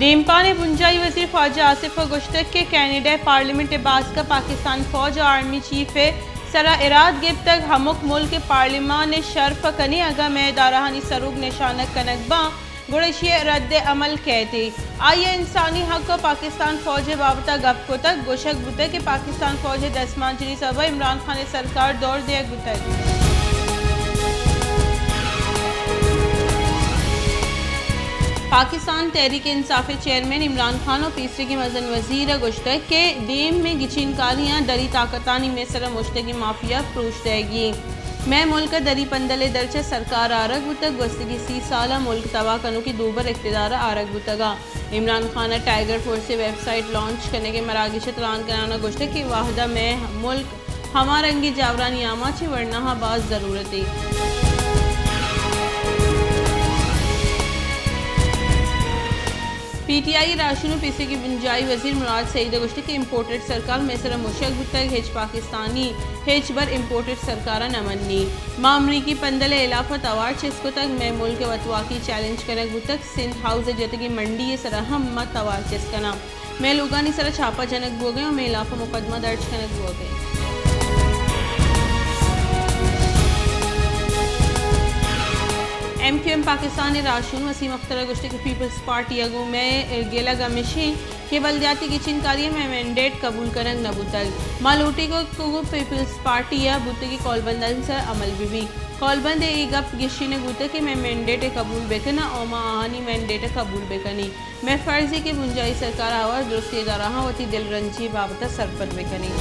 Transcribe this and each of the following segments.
دیمپان ء بنجاہی وزیر خواجہ آصف ء گوشتگ کہ کینیڈا ء پارلیمنٹ ء باسک ء پاکستان فوج ء آرمی چیف ء سرا اراد گپتگ، ہمک ملک ء پارلیمان ء شرف ء کنیں، اگاں مئے ادارہانی سروک نشانگ کنگ باں، گڑا ایشی ء رد ء عمل کئیت۔ آئی ء انسانی حق ء پاکستان فوج ء بابت ء گپ کتگ، گوشگ بوتگ کہ پاکستان فوج ء دستمانجنی سبب ء عمران خان ء سرکار دور دیگ بوتگ۔ پاکستان تحریک انصاف ء چیئرمین عمران خان ء پیسریگیں مزن وزیر ء گوشتگ کہ دیم ء گچین کاریاں دری طاقتانی مئے سر ء مشتگیں مافیا پروش دئیگی انت۔ مئے ملک ء دری پندل ء در چہ سرکار آرگ بوتگ، گوستگیں سی سال ء ملک تباہ کنوکیں دوبر اقتدار ء آرگ بوتگ ء عمران خان ء ٹائیگر فورس ء ویب سائٹ لانچ کنگ ء مراگش ء تران کنان ء گوشتگ کہ وھد ء مئے ملک ہما رنگیں جاورانی آماچیں ورناہاں باز ضرورت انت۔ پی ٹی آئی ء راہشون ء پیسریگیں بنجاہی وزیر مراد سعید ء گوشتگ کہ امپورٹڈ سرکار مئے سر ء مشگ بوتگ، ہچ پاکستانی ہچ بر امپورٹڈ سرکار ء نہ منی۔ ما امریکی پندل ء ہلاپ ء توار چست کتگ، مئے ملک ء وتواکی چیلنج کنگ بوتگ، سندھ ہاؤس ء جتگیں منڈی ء سر ء ہم ما توار چست کناں۔ مئے لوگانی سرا چھاپہ جنگ بوگ ء ء مئے ہلاپ ء مقدمہ درج کنگ بوگ ء انت۔ ایم کیو ایم پاکستان ء راہشون وسیم اختر ء گوشتگ کہ پیپلز پارٹی ء گوں مئے گلگ ہمیش انت کہ بلدیاتی گچین کاری ء مئے مینڈیٹ قبول کنگ نہ بوتگ۔ ما لوٹیگ ء کہ گوں پیپلز پارٹی ء بوتگیں کولبندانی سر عمل بہ بیت۔ کولبند ء اے گپ گیشینگ بوتگ کہ مئے مینڈیٹ ء قبول بہ کناں ء ما آہانی مینڈیٹ ء قبول بہ کنیں۔ مئے فرض اے کہ بنجاہی سرکار ء ہوار درستیں ادارہاں وتی دلرنجی ء بابت ء سرپد بہ کنیں۔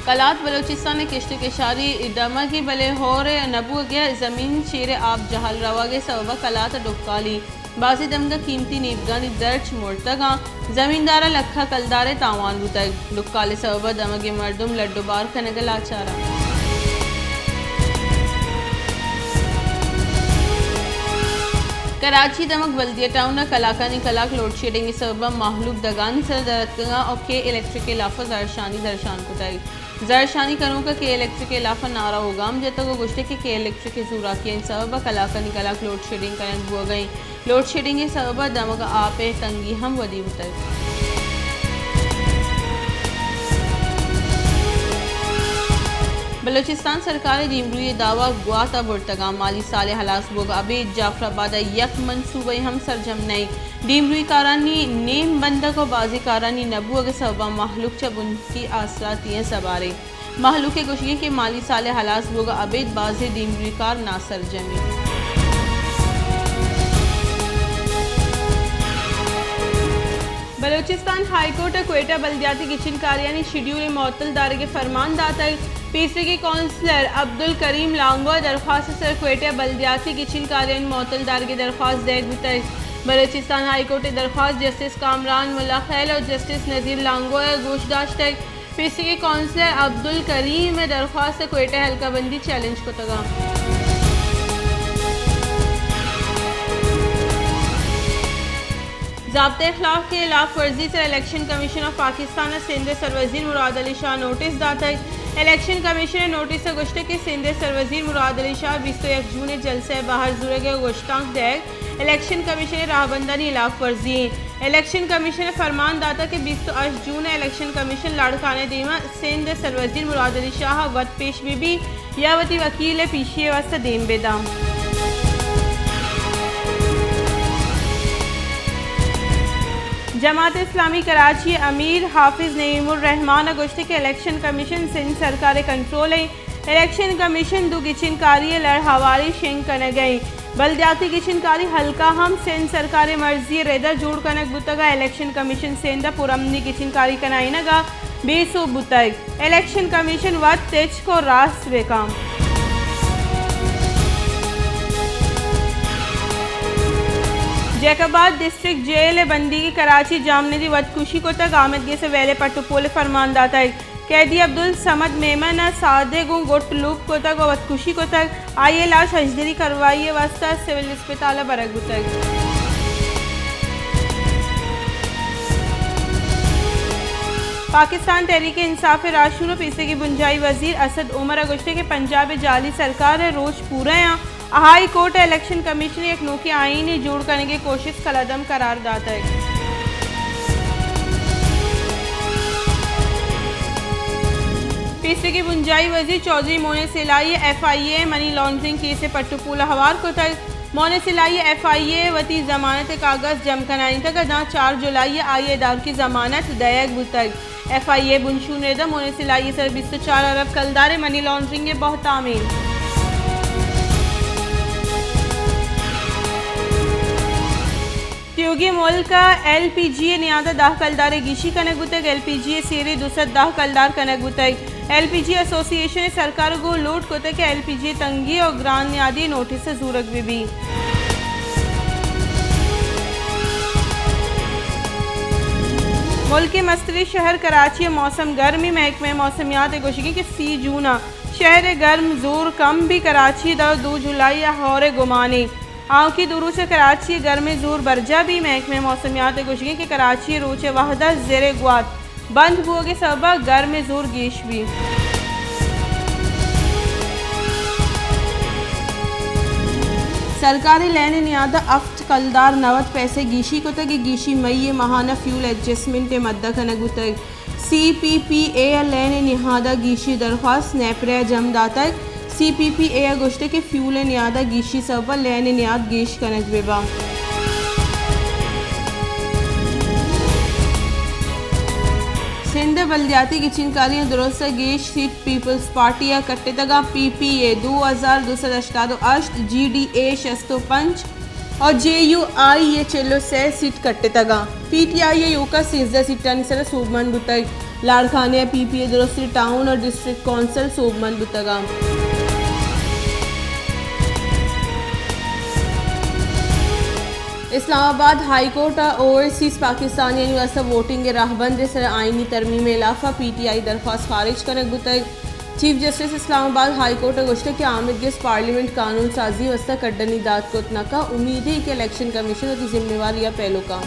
کلات بلوچستان ء کشت ء کشاری دمگے، بلے ہور ء نہ بوگ ء زمین چیر ء آپ جہل روگ ء سبب ء کلات ء ڈکالی۔ بازیں دمگ ء قیمتی نیبگانی درچ مرتگ آں۔ زمیندار ء لکھ ء کلدار ء تاوان بوتگ۔ ڈکال ء سبب ء دمگ ء مردم لڈ ء بار کنگ ء لاچار آں۔ کراچی دمگ بلدیہ ٹاؤن ء کلاکانی کلاک لوڈ شیڈنگ ء سبب ء مہلوک دگانی سر در اتکگ آں ء کے الیکٹرک ء لاف ء زہرشانی درشان کتگ۔ زہرشانی کنوک ء کے الیکٹرک ء لاف ء نعرہ و گام جتگ و گوشتگ کہ کے الیکٹرک ء زوراکیانی سبب ء کلاکانی کلاک لوڈ شیڈنگ کنگ بوگ ء انت۔ لوڈ شیڈنگ ء سبب ء دمگ ء آپ ء تنگی ہم ودی بوتگ۔ بلوچستان سرکار ء دیمروئی ء دعوی گوات ء برتگ آں، مالی سال ء ہلاس بوگ ء ابید جعفر آباد ء یک منصوبہ ہم سرجم نہ انت۔ دیمروئی کارانی نیم بندگ و بازیں کارانی نہ بوگ ء سبب ء مہلوک چہ بنکی آسراتی ء سباریں۔ مہلوک ء گوشگ انت کہ مالی سال ء ہلاس بوگ ء ابید بازیں دیمروئی کار ناسرجم انت۔ بلوچستان ہائی کورٹ ء کوئٹہ بلدیاتی گچین کاریانی شیڈیول ء معطل دارگ ء فرمان داتگ۔ پیسریگیں کونسلر عبدالکریم لانگو ء درخواست ء سر کوئٹہ بلدیاتی گچین کاریانی معطل دارگ ء درخواست دئیگ بوتگ۔ بلوچستان ہائی کورٹ ء درخواست جسٹس کامران ملا خیل ء جسٹس نذیر لانگو ء گوش داشتگ۔ پیسریگیں کونسلر عبدالکریم ء درخواست ء کوئٹہ حلقہ بندی چیلنج کتگ۔ ضابطہ اخلاق ء ہلاف ورزی سر الیکشن کمیشن آف پاکستان ء سندھ ء سروزیر مراد علی شاہ نوٹس داتگ۔ الیکشن کمیشن ء نوٹس ء گوشتگ کہ سندھ ء سروزیر مراد علی شاہ بیست و یک جون ء جلسہ ء بہر زورگ ء گوشتانک دئیگ الیکشن کمیشن ء راہبندانی ہلاف ورزی انت۔ الیکشن کمیشن ء فرمان داتگ کہ بیست و ہشت جون ء الیکشن کمیشن لاڑکانہ ء دیما سندھ ء سروزیر مراد علی شاہ ء وت پیش بہ بیت یا وتی وکیل ء پیشی ء واستہ دیم بہ داں۔ جماعت اسلامی کراچی ء امیر حافظ نعیم الرحمان ء گوشت کہ الیکشن کمیشن سندھ سرکار ء کنٹرول ء انت۔ الیکشن کمیشن دو گچین کاری ء لڑ ہواری شنگ کنگ ء انت۔ بلدیاتی گچین کاری حلقہ ہم سندھ سرکار ء مرضی ء رد ء جوڑ کنگ بوتگ ء الیکشن کمیشن سندھ ء پرامنی گچین کاری کنائینگ ء بے سوب بوتگ۔ الیکشن کمیشن وت تچک ء راست بہ کن۔ جیکب آباد ڈسٹرکٹ جیل ء بندیگے کراچی جامندی وت کشی کتگ۔ آمید گس ء ویل ء پٹ ء پول ء فرمان داتگ۔ قیدی عبدالصمد میمن ء سادے گوں گٹ لوپ کتگ ء وت کشی کتگ۔ آئی ء لاش ہژدری کاروائی ء واستہ سول اسپتال ء برگ بوتگ۔ پاکستان تحریک انصاف ء راہشون ء پیسریگیں بنجاہی وزیر اسد عمر ء گوشتگ کہ پنجاب ء جعلی سرکار ء روچ پورہ آں۔ ہائی کورٹ ءَ الیکشن کمیشن ءَ یک نوکیں آئینے جوڑ کنگ ءِ کوشست کلعدم قرار داتگ۔ پیسریگیں بنجاہی وزیر چوہدری مومن سلائی ءَ ایف آئی اے ءِ منی لانڈرنگ کیس ءِ پٹ ءُ پول ءَ ہوار کتگ۔ مومن سلائی ءَ ایف آئی اے ءَ وتی ضمانت ءِ کاگد جم کنائینتگ ءُ داں چار جولائی ءَ آئی ءِ ادارکی ضمانت دئیگ بوتگ۔ ایف آئی اے ءِ بنشون رد ءَ مومن سلائی ءِ سر ءَ بیست ءُ چار ارب کلدار ءِ منی لانڈرنگ ءِ بہتام اِنت۔ تیوگیں ملک ءَ ایل پی جی ءِ نیاد ءَ دہ کلدار ءِ گیشی کنگ بوتگ، ایل پی جی ءِ سیرے دو سد دہ کلدار کنگ بوتگ۔ ایل پی جی ایسوسی ایشن ءَ سرکار ءَ گوں لوٹ کتگ کہ ایل پی جی ءِ تنگی ءُ گران نیادی ءِ نوٹس ءَ زورگ بہ بیت۔ ملک ءِ مستریں شہر کراچی ءِ موسم گرمی، محکمہ موسمیات ءِ گوشگ اِنت کہ سی جون ءَ شہر ءِ گرم زور کم بیت، کراچی ءَ داں دو جولائی ءَ ہور ءِ گمان اِنت۔ آؤکیں دو روچ ءَ کراچی ءِ گرم ءِ زور برجاہ بیت، محکمہ موسمیات ءِ گوشگ اِنت کہ کراچی ءَ روچ ءِ وہد ءَ زر ءِ گوات بند بوگ ءِ سبب ءَ گرم ءِ زور گیش بیت۔ سرکار ءَ لین ءِ نیاد ءَ ہفت کلدار نود پیسہ گیشی کتگ، اے گیشی مئی ءِ ماہانہ فیول ایڈجسٹمنٹ ءِ مد ءَ کنگ بوتگ۔ سی پی پی اے ءَ لین ءِ نیاد ءَ گیشی ءِ درخواست نیپرا ءَ جم داتگ۔ سی پی پی اے ءَ گوشتگ کہ فیول ءِ نیاد ءَ گیشی ءِ سبب ءَ لین ءِ نیاد گیش کنگ بہ بنت۔ سندھ ءِ بلدیاتی گچین کاریاں درست ءَ گیش سیٹ پیپلز پارٹی ءَ کٹتگ اَنت، پی پی اے دو ہزار دو سد ہشتاد ءُ ہشت، جی ڈی اے شست ءُ پنچ، ءُ جے یو آئی ءَ چل ءُ سئے سیٹ کٹتگ اَنت۔ پی ٹی آئی ءَ ایوک ءَ سیزدہ سیٹانی سر ءَ سوبمند بوتگ۔ لاڑکانہ ءَ پی پی اے درستیں ٹاؤن ءُ ڈسٹرکٹ کونسل سوبمند بوتگ اَنت۔ اسلام آباد ہائی کورٹ ءَ اوورسیز پاکستانیانی واستہ ووٹنگ ءِ راہبند ءِ سر ءَ آئینی ترمیم ءِ ہلاپ ءَ پی ٹی آئی ءِ درخواست خارج کنگ بوتگ۔ چیف جسٹس اسلام آباد ہائی کورٹ ءَ گوشتگ کہ آمید گس پارلیمنٹ قانون سازی ءِ واستہ کڈنی دات کت نہ کنت، امید اِنت کہ الیکشن کمیشن وتی ذمہ واری ءَ پیلو کنت۔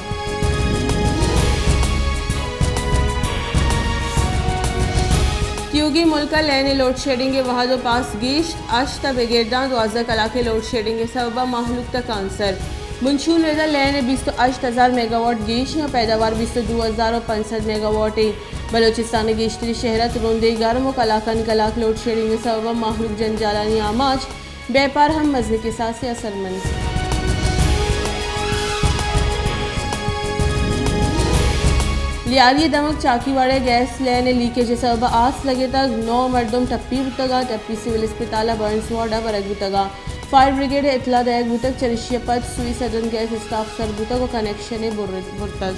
تیوگیں ملک ءَ لین ءِ لوڈ شیڈنگ ءِ وہد ءُ پاس گیشت، ہشت ءَ بگر داں دوازدہ کلاک ءِ لوڈ شیڈنگ ءِ سبب ءَ مہلوک تکانسر۔ بنشون رد ءَ لین ءِ بیست ءُ ہشت ہزار میگاواٹ گیش اِنت ءُ پیداوار بیست ءُ دو ہزار ءُ پنچ سد میگاواٹ اِنت۔ بلوچستان ءِ گیشتریں شہر ءَ ترندیں گرم ءُ کلاکانی کلاک لوڈ شیڈنگ ءِ سبب ءَ مہلوک جنجالانی آماچ، بیپار ہم مزنیں کساسے ءَ اثرمند۔ لیاری ءِ دمگ چاکیواڑہ ءَ گیس لین ءِ لیکیج ءِ سبب ءَ آس لگتگ، نو مردم ٹپی بوتگ اَنت، ٹپی سول اسپتال ءَ برنز وارڈ ءَ برگ بوتگ اَنت۔ فائر بریگیڈ ءَ اطلاع دئیگ بوتگ، چریشی ءَ پد سوئی سدرن گیس اسٹاف سر بوتگ ءُ کنکشن ءَ بر-، برتگ۔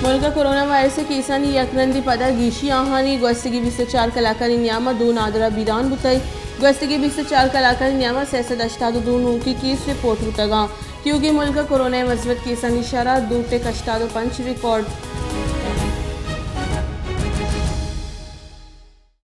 ملک ءَ کرونا وائرس ءِ کیسانی یک رندے پدا گیشی آہانی، گوستگیں بیست ءُ چار کلاکانی نیام ءَ دو نادراہ بیران بوتگ۔ گوستگیں بیست ءُ چار کلاکانی نیام ءَ سئے سد ہشتاد ءُ دو نوکیں کیس رپورٹ بوتگ اَنت۔ تیوگیں ملک ءَ کرونا ءِ مثبت کیسانی شرح دو ٹک ہشتاد ءُ پنچ ریکارڈ۔